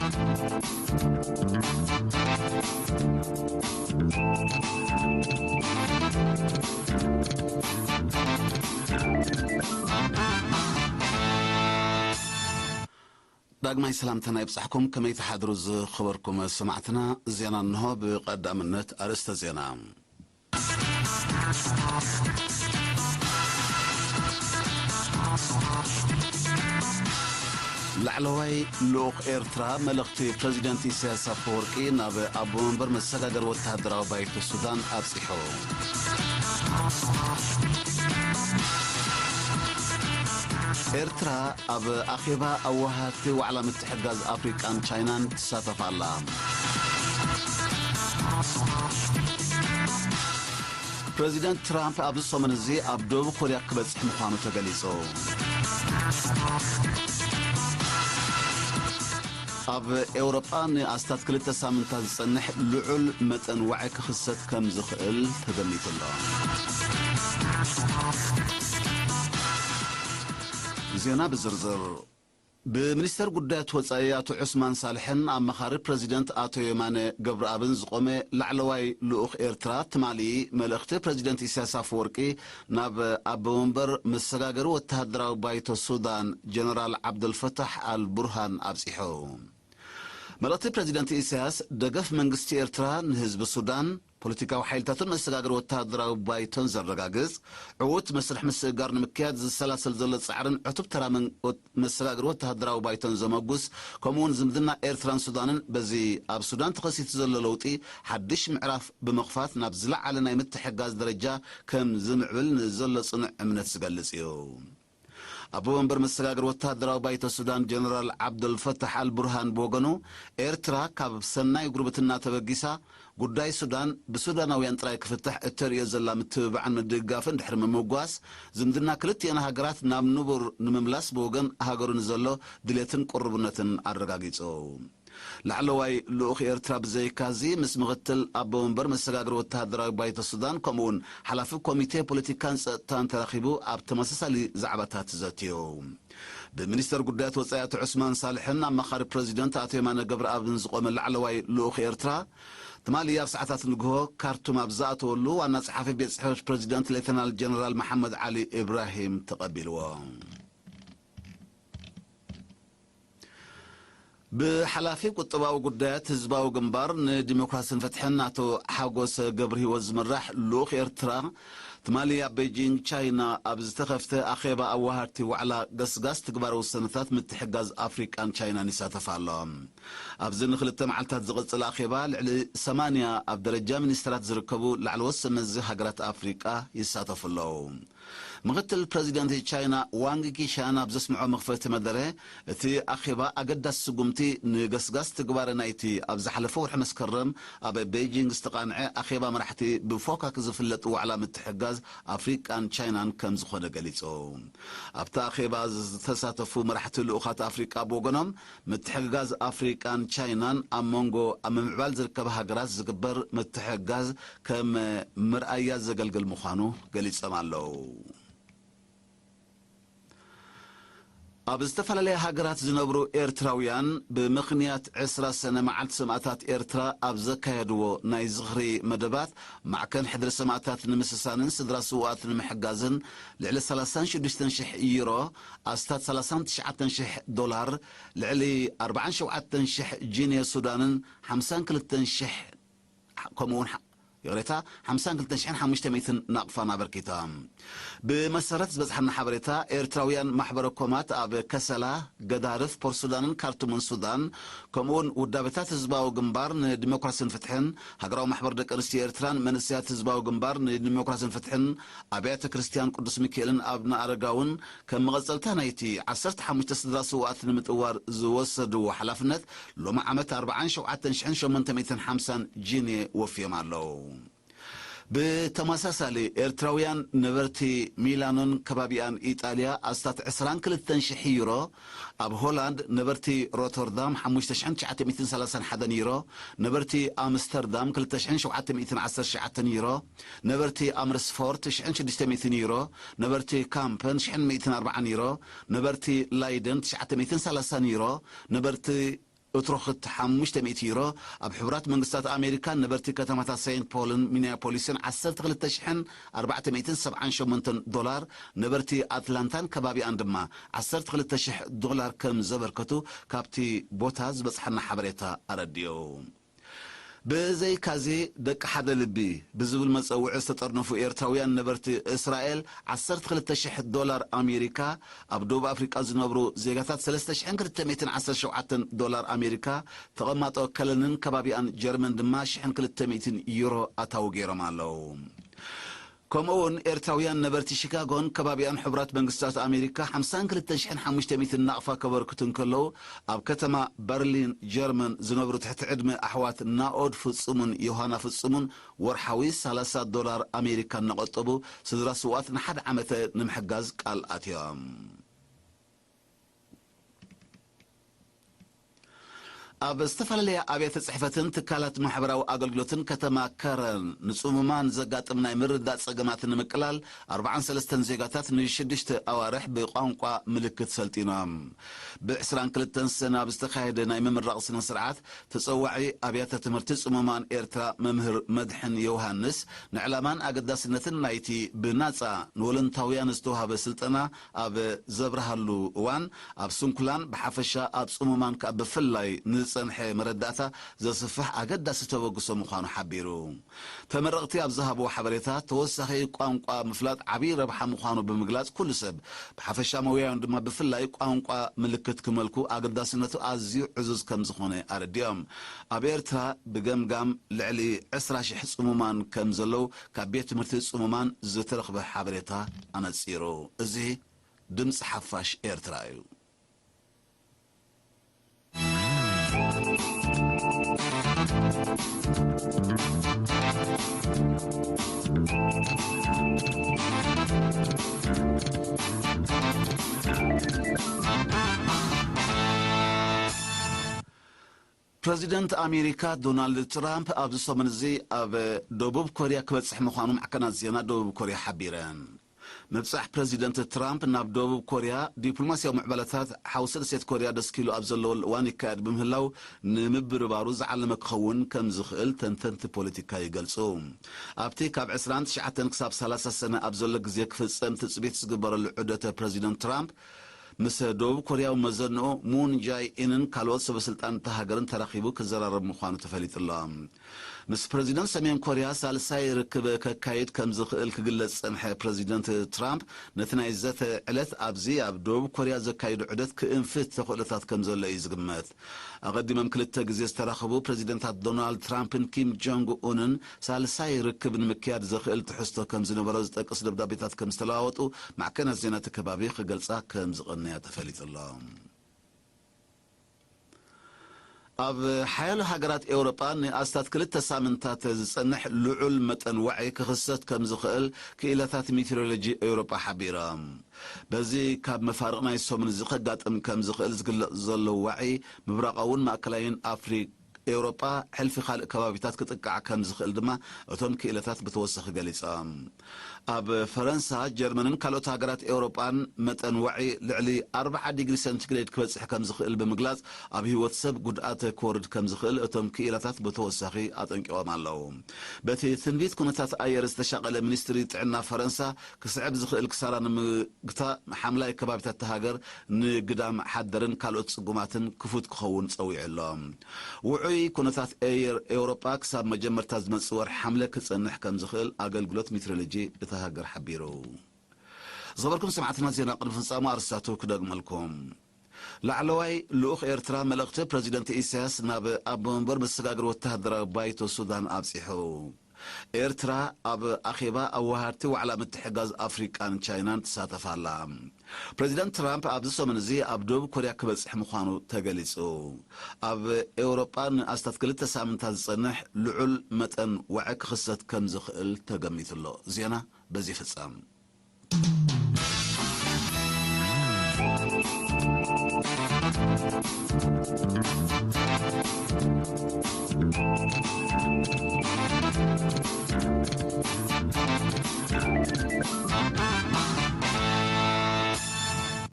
ዳግማይ ሰላምታና ይብጻሕኩም። ከመይ ትሓድሩ ዝኸበርኩም ሰማዕትና? ዜና እንሆ። ብቐዳምነት ኣርእስተ ዜና። ላዕለዋይ ልኡኽ ኤርትራ መልእኽቲ ፕረዚደንት ኢሳያስ ኣፈወርቂ ናብ ኣቦ መንበር መሰጋገሪ ወተሃደራዊ ባይቶ ሱዳን ኣብጺሑ። ኤርትራ ኣብ ኣኼባ ኣወሃህድቲ ዋዕላ ምትሕግጋዝ ኣፍሪቃን ቻይናን ትሳተፍ ኣላ። ፕረዚደንት ትራምፕ ኣብዚ ሰሙን እዚ ኣብ ደቡብ ኮርያ ክበጽሕ ምዃኑ ተገሊጹ። ኣብ ኤውሮጳ ንኣስታት ክልተ ሳምንታት ዝጸንሕ ልዑል መጠን ዋዒ ክኽሰት ከም ዝኽእል ተገሚቱ ኣሎ። ዜና ብዝርዝር። ብሚኒስተር ጉዳያት ወጻኢ ኣቶ ዑስማን ሳልሕን ኣማኻሪ ፕረዚደንት ኣቶ የማነ ገብረኣብን ዝቖመ ላዕለዋይ ልኡኽ ኤርትራ ትማሊ መልእኽቲ ፕረዚደንት ኢሳያስ ኣፈወርቂ ናብ ኣቦ መንበር መሰጋገሪ ወተሃደራዊ ባይቶ ሱዳን ጀነራል ዓብደልፈታሕ ኣል ቡርሃን ኣብጺሑ። መልእኽቲ ፕረዚደንት ኢሳያስ፣ ደገፍ መንግስቲ ኤርትራ ንህዝቢ ሱዳን፣ ፖለቲካዊ ሓይልታትን መሰጋገሪ ወተሃደራዊ ባይቶን ዘረጋግጽ፣ ዕዉት መስርሕ ምስግጋር ንምክያድ ዝሰላሰል ዘሎ ጻዕርን ዕቱብ ተራ መን-፣ ወት-፣ መሰጋገሪ ወተሃደራዊ ባይቶን ዘመጉስ፣ ከምኡውን ዝምድና ኤርትራን ሱዳንን በዚ ኣብ ሱዳን ተኸሲቱ ዘሎ ለውጢ ሓድሽ ምዕራፍ ብምኽፋት ናብ ዝለዓለ ናይ ምትሕግጋዝ ደረጃ ከም ዝምዕብል ንዘሎ ጽኑዕ እምነት ዝገልጽ እዩ። ኣቦ መንበር መሰጋገሪ ወተሃደራዊ ባይቶ ሱዳን ጀነራል ዓብደልፈታሕ ኣልቡርሃን ብወገኑ፣ ኤርትራ ካብ ሰናይ ጉርብትና ተበጊሳ ጉዳይ ሱዳን ብሱዳናውያን ጥራይ ክፍታሕ እተርእዮ ዘላ ምትብባዕን ምድግጋፍን ድሕሪ ምምጓስ፣ ዝምድና ክልቲኤን ሃገራት ናብ ንቡር ንምምላስ ብወገን ሃገሩ ንዘሎ ድሌትን ቅሩብነትን ኣረጋጊጹ። ላዕለዋይ ልኡኽ ኤርትራ ብዘይካዚ፣ ምስ ምኽትል ኣቦ መንበር መሰጋገሪ ወተሃደራዊ ባይቶ ሱዳን፣ ከምኡውን ሓላፊ ኮሚቴ ፖለቲካን ጸጥታን ተራኺቡ ኣብ ተመሳሳሊ ዛዕባታት ዘትዩ። ብሚኒስተር ጉዳያት ወጻኢ ኣቶ ዑስማን ሳልሕን ኣማኻሪ ፕረዚደንት ኣቶ የማነ ገብረኣብን ዝቖመ ላዕለዋይ ልኡኽ ኤርትራ፣ ትማሊ ኣብ ሰዓታት ንግሆ ካርቱም ኣብ ዝኣተወሉ፣ ዋና ጸሓፊ ቤት ጽሕፈት ፕረዚደንት ሌተናል ጀነራል መሓመድ ዓሊ ኢብራሂም ተቐቢልዎ። ብሓላፊ ቁጠባዊ ጉዳያት ህዝባዊ ግንባር ንዲሞክራስን ፍትሕን ኣቶ ሓጎሰ ገብረሂወት ዝምራሕ ልኡኽ ኤርትራ፣ ትማሊ ኣብ ቤጂንግ ቻይና ኣብ ዝተኸፍተ ኣኼባ ኣዋሃድቲ ዋዕላ ገስጋስ ትግባረ ውሳነታት ምትሕጋዝ ኣፍሪቃን ቻይናን ይሳተፍ ኣሎ። ኣብዚ ንክልተ መዓልታት ዝቕጽል ኣኼባ፣ ልዕሊ ሰማንያ ኣብ ደረጃ ሚኒስተራት ዝርከቡ ላዕለዎት ሰመዚ ሃገራት ኣፍሪቃ ይሳተፉ ኣለዉ። ምኽትል ፕረዚደንት ቻይና ዋንግ ኪሻን ኣብ ዘስምዖ መኽፈቲ መደረ፣ እቲ ኣኼባ ኣገዳሲ ስጉምቲ ንገስጋስ ትግባረ ናይቲ ኣብ ዝሓለፈ ወርሒ መስከረም ኣብ ቤይጂንግ ዝተቓንዐ ኣኼባ መራሕቲ ብፎካክ ዝፍለጥ ዋዕላ ምትሕግጋዝ ኣፍሪቃን ቻይናን ከም ዝኾነ ገሊጹ። ኣብቲ ኣኼባ ዝተሳተፉ መራሕቲ ልኡኻት ኣፍሪቃ ብወገኖም፣ ምትሕግጋዝ ኣፍሪቃን ቻይናን ኣብ መንጎ ኣብ ምምዕባል ዝርከባ ሃገራት ዝግበር ምትሕግጋዝ ከም መርኣያ ዘገልግል ምዃኑ ገሊጾም ኣለዉ። ኣብ ዝተፈላለያ ሃገራት ዝነብሩ ኤርትራውያን ብምኽንያት ዕስራ ሰነ መዓልቲ ሰማእታት ኤርትራ ኣብ ዘካየድዎ ናይ ዝኽሪ መደባት፣ ማዕከን ሕድሪ ሰማእታት ንምስሳንን ስድራ ስውኣት ንምሕጋዝን ልዕሊ ሰላሳን ሽዱሽተን ሽሕ ዩሮ፣ ኣስታት ሰላሳን ትሽዓተን ሽሕ ዶላር፣ ልዕሊ ኣርባዓን ሸውዓተን ሽሕ ጂንዮ ሱዳንን ሓምሳን ክልተን ሽሕ፣ ከምኡ እውን ሓ-፣ ይቕሬታ፣ ሓምሳን ክልተን ሽሕን ሓሙሽተ ሚእትን ናቕፋን ኣበርኪታ። ብመሰረት ዝበጽሓና ሓበሬታ፣ ኤርትራውያን ማሕበረ ኮማት ኣብ ከሰላ፣ ገዳርፍ፣ ፖርት ሱዳንን ካርቱምን ሱዳን፣ ከምኡ እውን ውዳቤታት ህዝባዊ ግንባር ንዲሞክራስን ፍትሕን፣ ሃገራዊ ማሕበር ደቂ ኣንስትዮ ኤርትራን መንእሰያት ህዝባዊ ግንባር ንዲሞክራስን ፍትሕን፣ ኣብያተ ክርስትያን ቅዱስ ሚካኤልን ኣብነ ኣረጋውን ከም መቐጸልታ ናይቲ ዓሰርተ ሓሙሽተ ስድራ ስውኣት ንምጥዋር ዝወሰድዎ ሓላፍነት፣ ሎሚ ዓመት ኣርባዓን ሸውዓተን ሽሕን ሸሞንተ ሚእትን ሓምሳን ጂንየ ወፍዮም ኣለዉ። ብተመሳሳሊ፣ ኤርትራውያን ነበርቲ ሚላኖን ከባቢኣን ኢጣልያ ኣስታት ዕስራን ክልተን ሽሕ ዩሮ፣ ኣብ ሆላንድ ነበርቲ ሮተርዳም ሓሙሽተ ሽሕን ትሽዓተ ሚእትን ሰላሳን ሓደን ዩሮ፣ ነበርቲ ኣምስተርዳም ክልተ ሽሕን ሸውዓተ ሚእትን ዓሰርተ ትሽዓተን ዩሮ፣ ነበርቲ ኣምርስፎርት ሽሕን ሽዱሽተ ሚእትን ዩሮ፣ ነበርቲ ካምፐን ሽሕን ሚእትን ኣርባዓን ዩሮ፣ ነበርቲ ላይደን ትሽዓተ ሚእትን ሰላሳን ዩሮ፣ ነበርቲ ኡትሮኽት ሓሙሽተ ሚእቲ ዩሮ፣ ኣብ ሕቡራት መንግስታት ኣሜሪካ ነበርቲ ከተማታት ሴንት ፖልን ሚኒያፖሊስን ዓሰርተ ክልተ ሽሕን ኣርባዕተ ሚእትን ሰብዓን ሸሞንተን ዶላር፣ ነበርቲ ኣትላንታን ከባቢኣን ድማ ዓሰርተ ክልተ ሽሕ ዶላር ከም ዘበርከቱ ካብቲ ቦታ ዝበጽሓና ሓበሬታ ኣረዲኡ። ብዘይካዚ፣ ደቂ ሓደ ልቢ ብዝብል መጸውዒ ዝተጠርነፉ ኤርትራውያን ነበርቲ እስራኤል ዓሰርተ ክልተ ሽሕ ዶላር ኣሜሪካ፣ ኣብ ደቡብ ኣፍሪቃ ዝነብሩ ዜጋታት ሰለስተ ሽሕን ክልተ ሚእትን ዓሰርተ ሸውዓተን ዶላር ኣሜሪካ፣ ተቐማጦ ከለንን ከባቢኣን ጀርመን ድማ ሽሕን ክልተ ሚእትን ዩሮ ኣታዊ ገይሮም ኣለዉ። ከምኡ እውን ኤርትራውያን ነበርቲ ሺካጎን ከባቢኣን ሕቡራት መንግስታት ኣሜሪካ ሓምሳን ክልተን ሽሕን ሓሙሽተ ሚእትን ናቕፋ ከበርክቱ እንከለዉ፣ ኣብ ከተማ በርሊን ጀርመን ዝነብሩ ትሕቲ ዕድመ ኣሕዋት ናኦድ ፍጹምን ዮሃና ፍጹምን ወርሓዊ ሰላሳ ዶላር ኣሜሪካ እናቐጠቡ ስድራ ስውኣት ንሓደ ዓመተ ንምሕጋዝ ቃል ኣትዮም። ኣብ ዝተፈላለያ ኣብያተ ጽሕፈትን ትካላት ማሕበራዊ ኣገልግሎትን ከተማ ከረን ንጽሙማን ዘጋጥም ናይ ምርዳእ ጸገማት ንምቅላል ኣርባዓን ሰለስተን ዜጋታት ንሽዱሽተ ኣዋርሕ ብቋንቋ ምልክት ሰልጢኖም። ብ ዕስራን ክልተን ሰነ ኣብ ዝተኻየደ ናይ ምምራቕ ስነ ስርዓት ተጸዋዒ ኣብያተ ትምህርቲ ጽሙማን ኤርትራ መምህር መድሕን ዮውሃንስ ንዕላማን ኣገዳስነትን ናይቲ ብናጻ ንወለንታውያን ዝተዋህበ ስልጠና ኣብ ዘብርሃሉ እዋን፣ ኣብ ስንኩላን ብሓፈሻ ኣብ ጽሙማን ከኣ ብፍላይ ንዝጸንሐ መረዳእታ ዘስፍሕ ኣገዳሲ ተበግሶ ምዃኑ ሓቢሩ። ተመረቕቲ ኣብ ዝሃብዎ ሓበሬታ፣ ተወሳኺ ቋንቋ ምፍላጥ ዓብዪ ረብሓ ምዃኑ ብምግላጽ፣ ኩሉ ሰብ ብሓፈሻ መውያውን ድማ ብፍላይ ቋንቋ ምልክት ክመልኩ ኣገዳስነቱ ኣዝዩ ዕዙዝ ከም ዝኾነ ኣረዲኦም። ኣብ ኤርትራ ብገምጋም ልዕሊ ዕስራ ሽሕ ጽሙማን ከም ዘለዉ ካብ ቤት ትምህርቲ ጽሙማን ዝተረኽበ ሓበሬታ ኣነጺሩ። እዚ ድምጺ ሓፋሽ ኤርትራ እዩ። ፕረዚደንት ኣሜሪካ ዶናልድ ትራምፕ ኣብዚ ሰሙን እዚ ኣብ ደቡብ ኮርያ ክበጽሕ ምዃኑ ማዕከናት ዜና ደቡብ ኮርያ ሓቢረን። ምብጻሕ ፕረዚደንት ትራምፕ ናብ ደቡብ ኮርያ ዲፕሎማስያዊ ምዕባለታት ሓውሲ ደሴት ኮርያ ደስኪሉ ኣብ ዘለወሉ እዋን ይካየድ ብምህላው፣ ንምብርባሩ ዝዓለመ ክኸውን ከም ዝኽእል ተንተንቲ ፖለቲካ ይገልጹ። ኣብቲ ካብ ዕስራን ትሽዓተን ክሳብ ሰላሳ ሰነ ኣብ ዘሎ ግዜ ክፍጸም ትጽቢት ዝግበረሉ ዑደተ ፕረዚደንት ትራምፕ፣ ምስ ደቡብ ኮርያዊ መዘንኡ ሙን ጃይ ኢንን ካልኦት ሰበ ስልጣን እታ ሃገርን ተራኺቡ ክዘራረብ ምዃኑ ተፈሊጡ ኣሎ። ምስ ፕረዚደንት ሰሜን ኮርያ ሳልሳይ ርክብ ከካይድ ከም ዝኽእል ክግለጽ ዝጸንሐ ፕረዚደንት ትራምፕ፣ ነቲ ናይ ዘተ ዕለት ኣብዚ ኣብ ደቡብ ኮርያ ዘካይዶ ዑደት ክእንፍት ተኽእሎታት ከም ዘሎ እዩ ዝግመት። ኣቐዲሞም ክልተ ግዜ ዝተራኸቡ ፕረዚደንታት ዶናልድ ትራምፕን ኪም ጆንግ ኡንን ሳልሳይ ርክብ ንምክያድ ዘኽእል ትሕዝቶ ከም ዝነበሮ ዝጠቅስ ደብዳቤታት ከም ዝተለዋወጡ ማዕከናት ዜና እቲ ከባቢ ክገልጻ ከም ዝቐነያ ተፈሊጡ ኣሎ። ኣብ ሓያሎ ሃገራት ኤውሮጳ ንኣስታት ክልተ ሳምንታት ዝጸንሕ ልዑል መጠን ዋዒ ክኽሰት ከም ዝኽእል ክኢላታት ሜትሮሎጂ ኤውሮጳ ሓቢሮም። በዚ ካብ መፋርቕ ናይ ሰሙን እዚ ከጋጥም ከም ዝኽእል ዝግለጽ ዘሎ ዋዒ፣ ምብራቓውን ማእከላይን ኣፍሪ-፣ ኤውሮጳ ሕልፊ ካልእ ከባቢታት ክጥቃዕ ከም ዝኽእል ድማ እቶም ክኢላታት ብተወሳኺ ገሊጾም። ኣብ ፈረንሳ፣ ጀርመንን ካልኦት ሃገራት ኤውሮጳን መጠን ዋዒ ልዕሊ ኣርብዓ ዲግሪ ሴንቲግሬድ ክበጽሕ ከም ዝኽእል ብምግላጽ፣ ኣብ ህይወት ሰብ ጉድኣት ክወርድ ከም ዝኽእል እቶም ክኢላታት ብተወሳኺ ኣጠንቂቖም ኣለዉ። በቲ ትንቢት ኩነታት ኣየር ዝተሻቐለ ሚኒስትሪ ጥዕና ፈረንሳ፣ ክስዕብ ዝኽእል ክሳራ ንምግታእ ሓምላይ ከባቢታት እታ ሃገር ንግዳም ሓደርን ካልኦት ጽጉማትን ክፉት ክኸውን ጸዊዑ ኣሎ። ውዑይ ኩነታት ኣየር ኤውሮጳ ክሳብ መጀመርታ ዝመጽእ ወርሒ ሓምለ ክጸንሕ ከም ዝኽእል ኣገልግሎት ሜትሮሎጂ እታ ሃገር ሓቢሩ። ዝኸበርኩም ሰማዕትና፣ ዜና ቅድሚ ፍጻሙ ኣርስታቱ ክደግመልኩም። ላዕለዋይ ልኡኽ ኤርትራ መልእኽቲ ፕረዚደንት ኢሳያስ ናብ ኣቦ መንበር መሰጋገሪ ወተሃደራዊ ባይቶ ሱዳን ኣብጺሑ። ኤርትራ ኣብ ኣኼባ ኣወሃድቲ ዋዕላ ምትሕጋዝ ኣፍሪቃን ቻይናን ትሳተፍ ኣላ። ፕረዚደንት ትራምፕ ኣብዚ ሰሙን እዚ ኣብ ደቡብ ኮርያ ክበጽሕ ምዃኑ ተገሊጹ። ኣብ ኤውሮጳ ንኣስታት ክልተ ሳምንታት ዝጸንሕ ልዑል መጠን ዋዒ ክኽሰት ከም ዝኽእል ተገሚቱ ኣሎ። ዜና በዚ ይፍጸም።